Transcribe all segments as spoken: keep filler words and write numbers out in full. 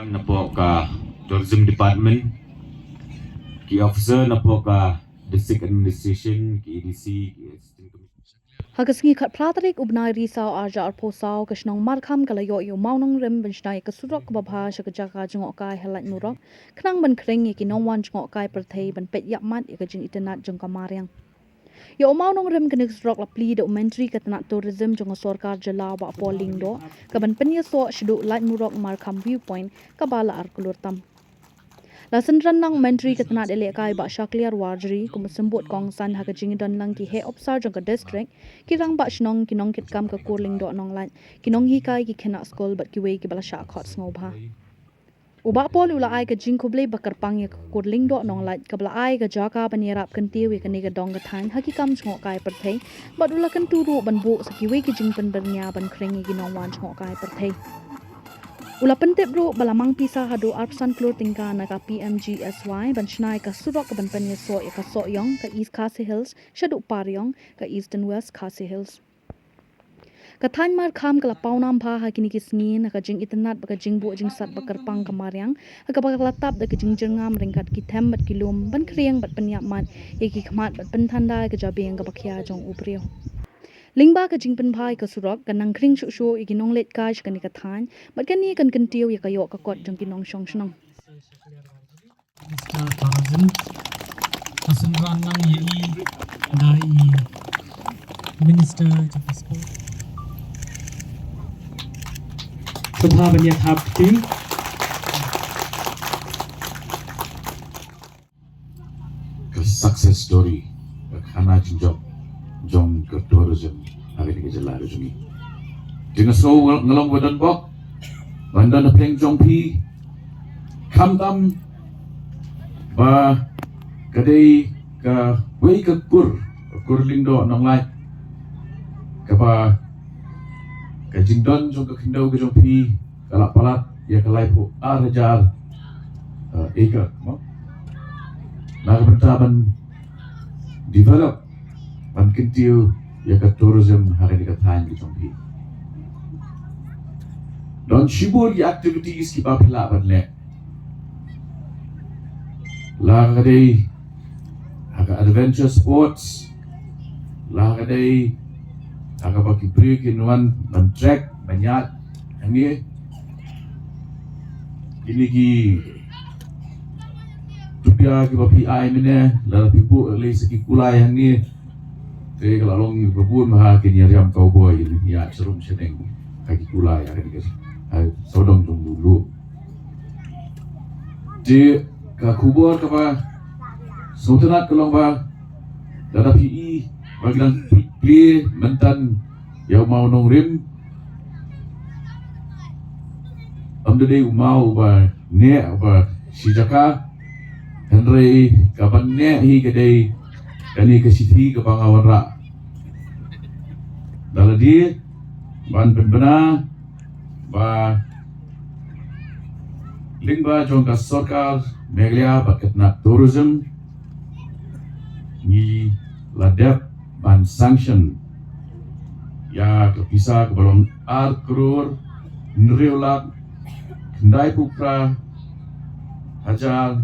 Napoh ka Tourism Department, ki officer napoh ka District Administration, ki A D C, ki Assistant Commissioner. Ha ka sngi khatphra tarik u bnai Risaw arhajar arphew saw, ka shnong Markham ka la ïoh ïa u mawnongrim ban shna ïa ka surok kaba bha sha ka jaka jngohkai ha Laitumrok, khnang ban khring ïa ki nongwan jngohkai pyrthei ban peit ïapmat ïa ka jingitynnad jong ka mariang. Ïa u mawnongrim kane ka surok la plie da u Myntri ka tnat Tourism jong ka sorkar jylla, Bah Paul Lyngdoh, kaban pynïasoh shaduh Laitumrok Markham Viewpoint, kaba la ar klur tam. La synran lang u Myntri ka tnat ïalehkai, Bah Shakliar Warjri, kum u symbud kongsan ha ka jingdon lang ki heh ophisar jong ka district, ki rangbah shnong, ki nongkitkam ka kur Lyngdoh Nonglait, ki nonghikai, ki khynnah skul bad kiwei kiba la shah khot sngewbha. U Bah Paul u la ai ka jingkhublei ba kyrpang ïa ka kur Lyngdoh Nonglait kaba la ai ka jaka ban ïarap kyntiew ïa kane ka dong ka thaiñ ha ki kam jngohkai pyrthei, bad u la kyntu ruh ban buh sa kiwei ki jingpynbyrngia ban khring ïa ki nongwan jngohkai pyrthei. U la pyntip ruh ba la mang pisa haduh arphew san klur tyngka na ka P M G S Y ban shna ïa ka surok kaban pynïasoh ïa ka Sohiong, ka East Khasi Hills, shaduh Pariong, ka East and West Khasi Hills. Ka thaiñ Markham ka la pawnam bha ha kine ki sngi na ka jingitynnad bad ka jingbuh jingsat ba kyrpang ka mariang, ha kaba ka la tap da ka jingjyrngam ryngkat ki them bad ki lum ban khring bad pynïapmat ïa ki khmat bad pynthanda ïa ka jabieng kaba khia jong u briew. Lyngba ka jingpynbha ïa ka surok, kan nang khring shuh shuh ïa ki nongleit kai sha kane ka thaiñ, bad kane kan kyntiew ïa ka ïoh ka kot jong ki nongshong shnong. Minister Tourism, ka synran lang ïa i da i Minister jong ka Sport. Sngewbha ban ïa thap kti. Ka success story, ka khana jingjop jong ka tourism ha kane ka jylla ka jong ngi. Te nga sngew nga long ba donbok ban don hapdeng jong phi, khamtam ba ka dei kawei ka kur, ka kur Lyngdoh Nonglait, kaba ka jingdon jong ka khyndew ka jong phi ka la palat ïa ka laiphew ar hajar, eh, acre, mo? Na ka bynta ban develop, ban kyntiew ïa ka tourism ha kane ka thaiñ ka jong phi. Don shibun ki activities kiba phi lah ban leh. La ka dei ha ka adventure sports, la ka dei ha kaba ki briew kin wan ban trek, ban ïaid hangne. Kine ki tupia kiba phi ai mynne, lada phi buh lei sa ki kulai hangne, te ka la long ba bun bha kin ïa riam cowboy, kin ïa sharum shaneng ha ki kulai, ha ki, ha sawdong jong u lum. Te ka khubor kaba sngewtynnat ka long ba lada phi i ba ki dang plie mynta ïa u mawnongrim, ym da dei u maw uba neh uba shi jaka, hynrei kaba neh hi ka dei kane ka shithi kaba nga wanrah. Da lade ban pynbna ba lyngba jong ka sorkar Meghalaya bad ka tnat tourism, ngi la dep ban sanction ïa ka pisa kaba long ar klur hynriew lak khyndaiphew phra hajar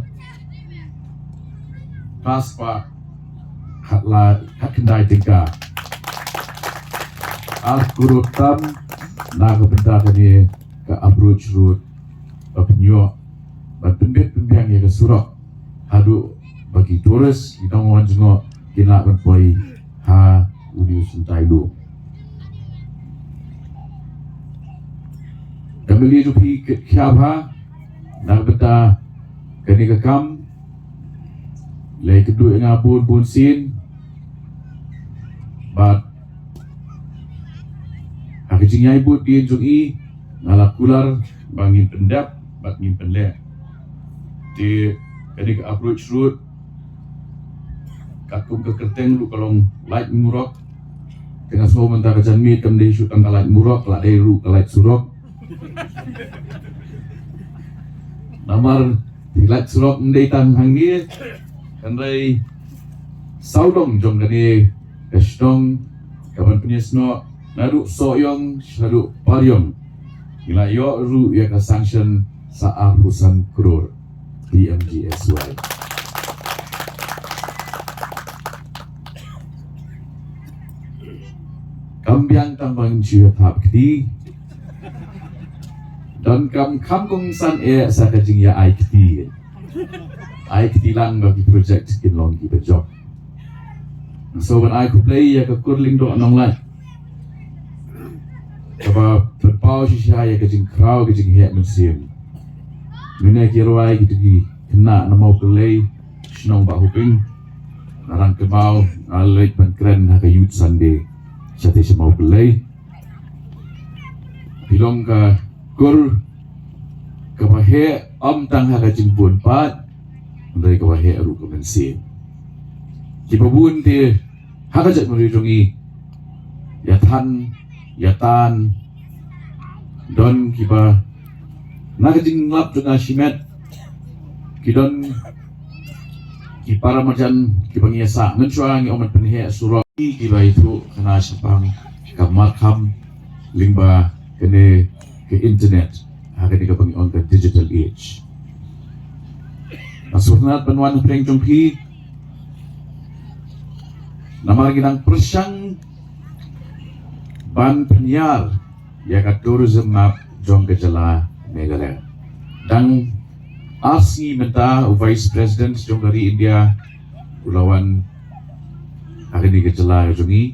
phra spah khatlai khatkhyndai tyngka. Ar klur tam na ka bynta kane ka approach road ba pynïoh ban pynbit pynbiang ïa ka surok haduh ba ki tourist, ki nongwan jngoh kin lah ban poi ha une u syntai lum. Ka meli jong phi ka khia bha na ka bynta kane ka kam. Lei kynduh ïa nga bun bun sien bad ha ka jingïaibud dien jong i nga la kular ba ngin pyndep bad ngin pynleh. Te kane ka approach road katkum ka kyrteng ruh ka long Laitumrok. Te nga sngew mynta ka janmiet kam dei shu tang ka Laitumrok, ka la dei ruh ka Lait Surok. Namar ka Lait Surok ym dei tang hangne, hynrei sawdong jong kane ka shnong kaban pynïasnoh naduh Sohiong shaduh Pariong. Ngi la ïoh ruh ïa ka sanction sa arphew san klur P M G S Y. Kam biang tang ban shu ïa thap kti. Donkam kham kongsan eh sa ka jingïa ai kti. Ai kti lang ba ki project kin long kiba jop. So ban ai khublei ïa ka kur Lyngdoh Nonglait, kaba pynpaw shisha ïa ka jingkhraw ka jingheh mynsiem. Mynne ki rwai kito ki khynnah na Mawkyllei, shnong Bah Hoping, na Rangkynmaw, nga leit ban kren ha ka Youth Sunday shatei sha Mawkyllei. Phi long ka kur kaba heh ym tang ha ka jingbun pat, hynrei kaba heh ruh ka mynsiem. Kiba bun te ha ka jaitbynriew jong ngi, ïa than, ïa tan, don kiba na ka jinglap jong nga shimet, ki don ki para marjan kiba ngi ïa sah mynshuwa, ngi ong ban pynheh surok, kiba ïathuh khana shaphang ka markham lyngba kane ka internet, ha kane kaba ngi ong ka digital age. Nga sngewtynnat ban wan hapdeng jong phi namar ngi dang pyrshang ban pynïar ïa ka tourism map jong ka jylla Meghalaya. Dang ar sngi mynta u Vice President jong ka ri India u la wan ha kane ka jylla ka jong ngi.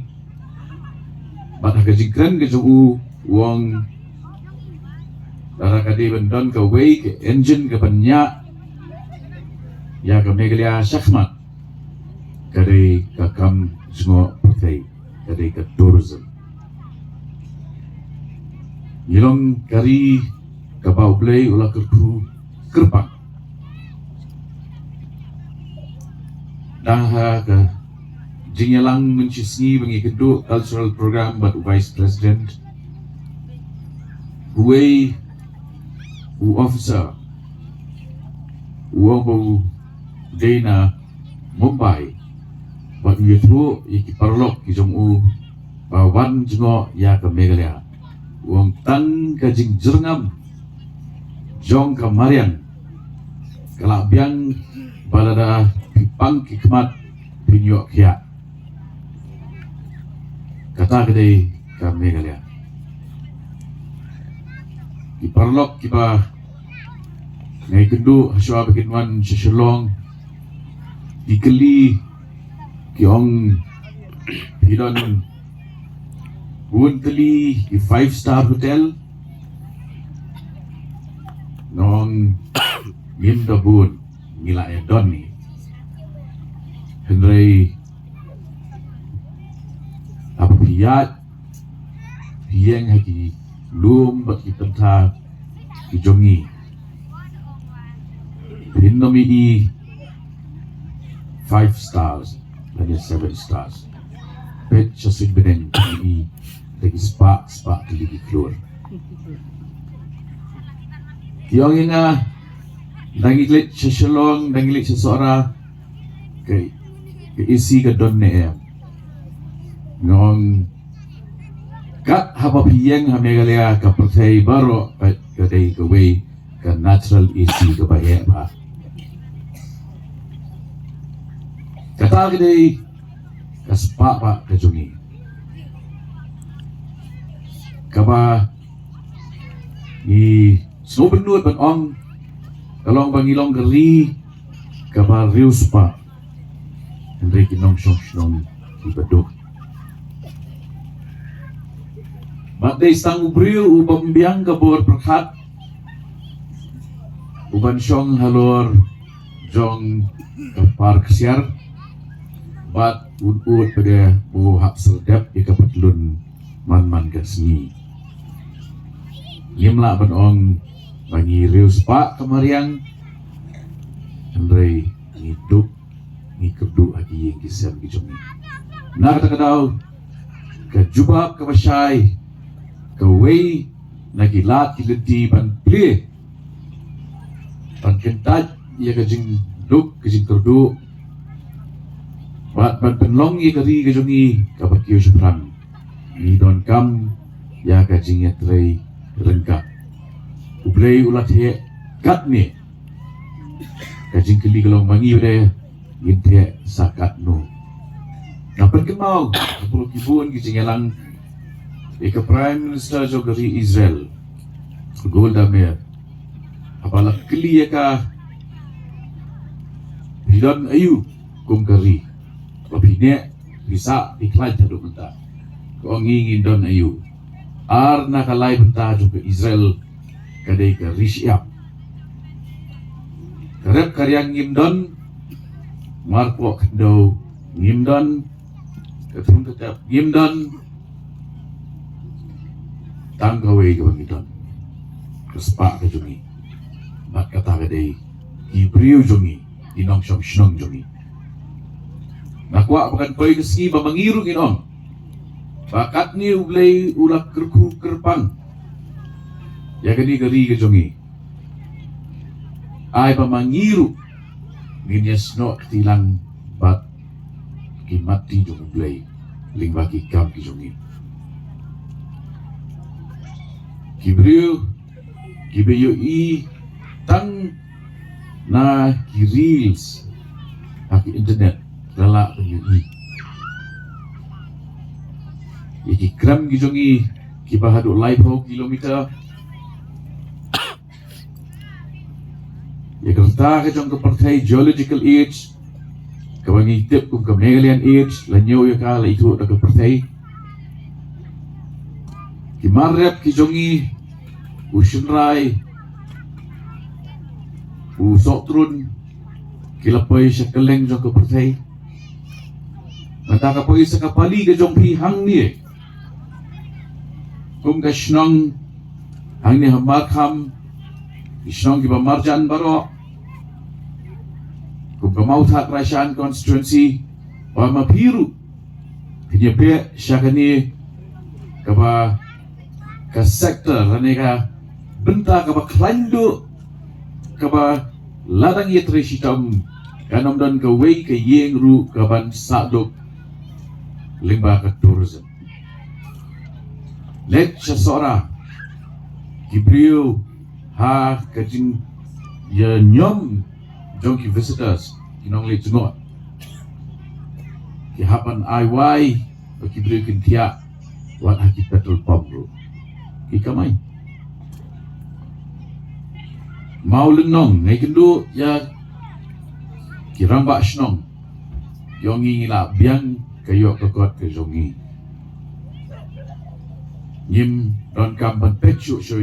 Bad ha ka jingkren ka jong u, u ong lada ka dei ban don kawei ka engine ka ban ñiah ïa ka Meghalaya shakhmat, ka dei ka kam jngoh pyrthei, ka dei ka tourism. Ngi long ka ri kaba U Blei u la kyrkhu kyrpang. Dang ha ka jingïalang mynshisngi ba ngi kynduh cultural program bad u Vice President, uwei u officer u ong ba u dei na Mumbai, bad u ïathuh ïa ki paralok ki jong u ba wan jngoh ïa ka Meghalaya. U ong tang ka jingjyrngam jong ka mariang ka la biang ba lada phi pang ki khmat phin ïoh khiah. Kata ka dei ka Meghalaya. Ki paralok kiba nga ïakynduh hashwa ba kin wan sha Shillong, ki kylli, ki ong phi don bun tylli ki five star hotel. Nga ong ngim da bun, ngi la ïa don hi. Hynrei haba phi ïaid phi ïeng ha ki lum bad ki pyntha ki jong ngi, phin ym ïohi five stars lane seven stars. Peit sha suiñ bneng phin ïohi da ki spah spah tylli ki klur. Ki ong ïa nga, da ngi leit sha Shillong, da ngi leit sha Sohra, ka, ka A C ka don ne em? Nga ong kat haba phi ïeng ha Meghalaya ka pyrthei baroh ka, ka dei kawei ka natural A C kaba heh bha. Kata ka dei ka spah ba ka jong ngi, kaba ngi sngewbynnud ban ong ka long ba ngi long ka ri kaba riewspah. Hynrei ki nongshong shnong kiba duk. Bad dei tang u briew uba ym biang ka bor pyrkhat uban shong halor jong ka par ksiar, bad un ud pat de u hap serdep ïa ka patlun man man ka sngi. Ngim lah ban ong ba ngi riewspah ka mariang, hynrei ngi duk, ngi kyrduh ha ki ïing ki sem ki jong ngi. Na kata ka daw, ka jubab kaba shai, kawei na ki lad ki lynti ban plie, ban kyntait ïa ka jingduk ka jingkyrduh, bad ban pynlong ïa ka ri ka jong ngi kaba kiew shaphrang. Ngi donkam ïa ka jingïatrei ryngkat. U Blei u la theh Katne ka jingkylli ka long ma ngi u dei ngin theh sa katno. Nga pynkynmaw ha pyrkhat ki bun ki jingïalang ïa ka Prime Minister jong ka ri Israel, Golda Meir, haba la kylli ïa ka, phi don aïu kum ka ri ba phi neh, phi sah, phi khlaiñ haduh mynta? Ka ong, ngi ngim don aïu. Ar na ka lai bynta jong ka Israel ka dei ka ri shyiap. Ka rep ka riang ngim don, marpoh khyndew ngim don, ka thung ka tep ngim don. Tang kawei kaba ngi don, ka spah ka jong ngi. Bad kata ka dei ki briew jong ngi, ki nongshong shnong jong ngi. Nga kwah ba kan poi ka sngi ba ma ngi ruh ngin ong ba katne U Blei u la kyrkhu kyrpang ïa kane ka ri ka jong ngi. Ai ba ma ngi ruh ngin ïasnoh kti lang bad ki mat ti jong U Blei lyngba ki kam ki jong ngi. Ki briew kiba ïohi tang na ki reels ha ki internet, la lah ban ïohi ïa ki krem ki jong ngi kiba haduh laiphew kilometer. Ïa ka rta ka jong ka pyrthei, geological age, kaba ngi tip kum ka Meghalayan age, la ñiew ïa ka, la ithuh da ka pyrthei. Ki mar rep ki jong ngi, u shynrai, u sohtrun, ki la poi sha kylleng jong ka pyrthei. Mynta ka poi sa ka pali ka jong phi hangne, kum ka shnong hangne ha Markham, ki shnong kiba marjan baroh, kum ka Mawthadraishan constituency, ba ma phi ruh phin ïa peit sha kane kaba, ka sector lane ka bynta kaba khlaiñ duh, kaba la dang ïatrei shitom, kan ym don kawei ka ïing ruh kaban sah duk lyngba ka tourism. Leit sha Sohra, ki briew ha ka jingïañiom jong ki visitors, ki nongleit jngoh, ki hap ban ai wai ba ki briew kin thiah wat ha ki petrol pump ruh. Ki kamai. Mawlynnong, nga ïakynduh ïa ki rangbah shnong, ki ong ngi, ngi la biang ka ïoh ka kot ka jong ngi. Ngim donkam ban peit shuh shuh